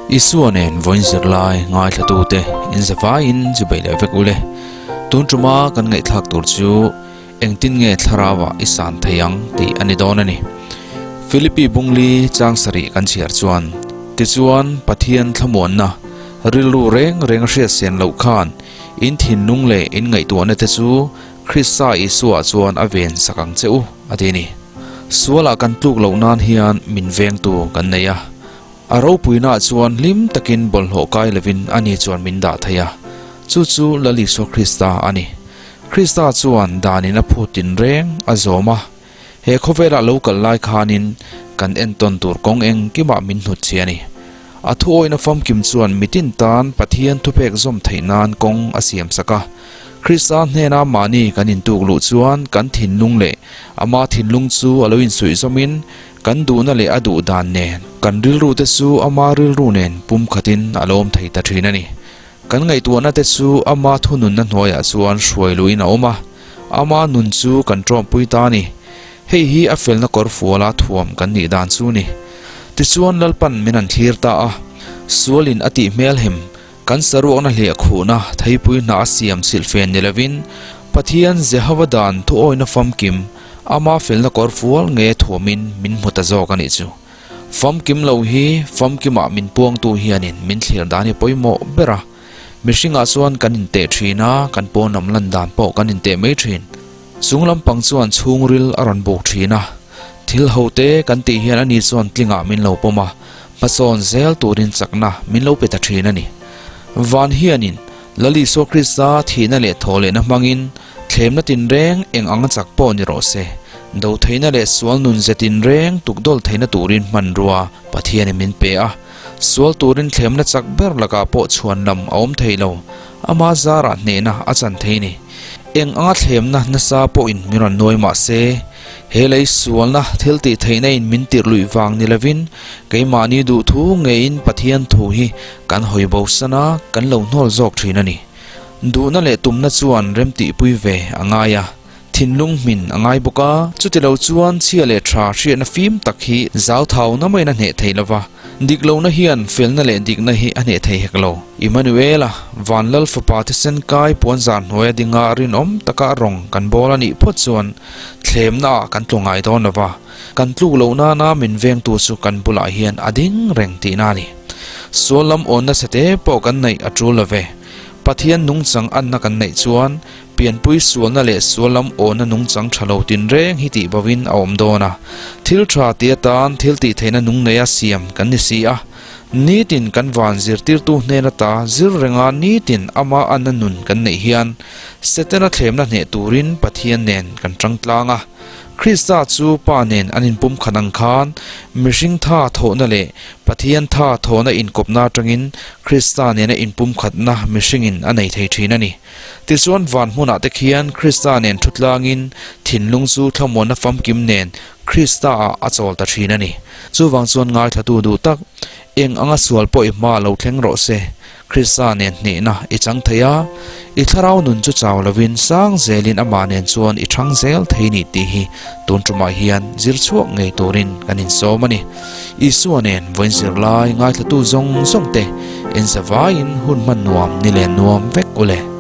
Isua nen vawiin zirlai ngaithlatute inzavaiin chibai leh vek ule. Tun tuma kan ngaihthlak tur chu engtin nge thlarauah i san thei ang tih a ni dawn a ni. Philippi bungli chang sarih kan chhiar chuan, Tichuan, Pathian thlamuanna rilru reng reng a hriat sen loh khan in thinlung leh in ngaihtuahna te chu Krista Isua chuan a ven sak ang che u, a ti a ni. Sualah kan tluk loh nan hian min vengtu kan nei a. A ropuinaah chuan hlim takin bawlhhlawh kai lovin ani chuan min dah thei a, chu chu Lal Isua Krista a ni. Krista chuan danin a phut tinreng a zawm a, he khawvelah lo kal lai khanin kan entawn tur kawng engkimah min hnut chhe a ni. A thuawihna famkim chuan mitin tan Pathian thupek zawm theih nan kawng a siam sak a. Krista hnena mahni kan intuk luh chuan kan thinlung leh ama thinlung chu a lo insuih zawmin Kan duhna leh a duh dan nen, kan rilru te chu ama rilru nen pumkhatin a lawm thei ta thin a ni. Kan ngaihtuahna te chu ama thununna hnuaiah chuan hruai luhin a awm a, ama nun chu kan tawmpui ta a ni. Hei hi a felna kawr fuala thuam kan nih dan chu ni. Tichuan Lalpan min han thlir ta a, sualin a tih hmelhem, kan saruakna hliah khuhna theipui hna a siam chhilhfen ni lovin, Pathian Jehova dan thuawina famkim, Ama felna kawr fual nge thuamin min hmu ta zawk a nih chu. Famkim lo hi famkimah min puangtu hianin min thlir dan hi pawimawh ber a. Mihringah chuan kan inteh thin a, kan pawnlam lan dan pawh kan inteh mai thin. Chung lampang chuan chhungril a rawn buk thin a. Thil hote kan tih hian ani chuan tlingah min lo pawm a, hmasawn zel turin chakna min lo pe ta thin a ni. Van hianin Lal Isua Krista thihna leh thawhlehna hmangin Thlemna tinreng eng ang a chak pawh ni rawh se, do theihna leh sual nun ze tinreng tukdawl theihna turin hmanrua Pathianin min pe a. Sual turin thlemna chak ber lakah pawh chhuan lam a awm thei lo, ama zarah hnehna a chan thei ni. Eng anga thlemna nasa pawhin min rawn nuai mah se, he lei sualna thil tih theihna in min tirh luih vang ni lovin keimahni duhthu ngeiin Pathian thu hi kan hawi bosan a, kan lo hnawl zawk thin a ni. Duhna leh tumna chuan remtihpui ve a ngai a, thinlung hmin a ngai bawk a, chutilo chuan chhia leh tha hriatna fim tak hi zauthauna maiin a hneh thei lova, diklohna hian felna leh dikna hi a hneh thei hek lo. Immanuela, Vanlal fapa thisen kai puanzar hnuaia dinga rinawm taka rawng kan bawl a nih phawt chuan thlemna ah kan tlu ngai dawn lova, kan tluk loh nana min vengtu chu kan bulah hian a ding reng tihna a ni. Sual lam awnna chhete pawh kan neih a tul love. Pathian nungchang anna kan neih chuan pianpui sualna leh sual lam awhna nungchang tha lo tinreng hi tih bovin a awm dawn a. Thil tha ti atan thil tih theihna nung neia siam kan ni si a. Nitin kan van zirtirtu hnen ata zir renga nitin ama anna nun kan neih hian Setana thlemna hneh turin Pathian nen kan tang tlang a. Krista chu Pa nen an inpum khat ang khan mihring tha thawhna leh Pathian tha thawhna inkawpna atangin Krista nena inpum khatna mihringin a nei thei thin a ni. Tichuan van hmunah te khian Krista nen thu tlangin thinlung chu thlamuanna famkim nen Krista-ah a chawl ta thin a ni. Chuvang chuan ngaithlatu duh tak, eng anga sual pawh i hma lo thleng rawh se, Krista nen hnehna i chang thei a, i thlarau nun chu chau lovin sang zelin amah nen chuan i thang zel thei ni tih hi tun tumah hian zir chhuak ngei turin kan insawm a ni. Isua nen vawiin zirlai ngaithlatu zawng zawng te inzavaiin hun hman nuam ni len nuam vek u le.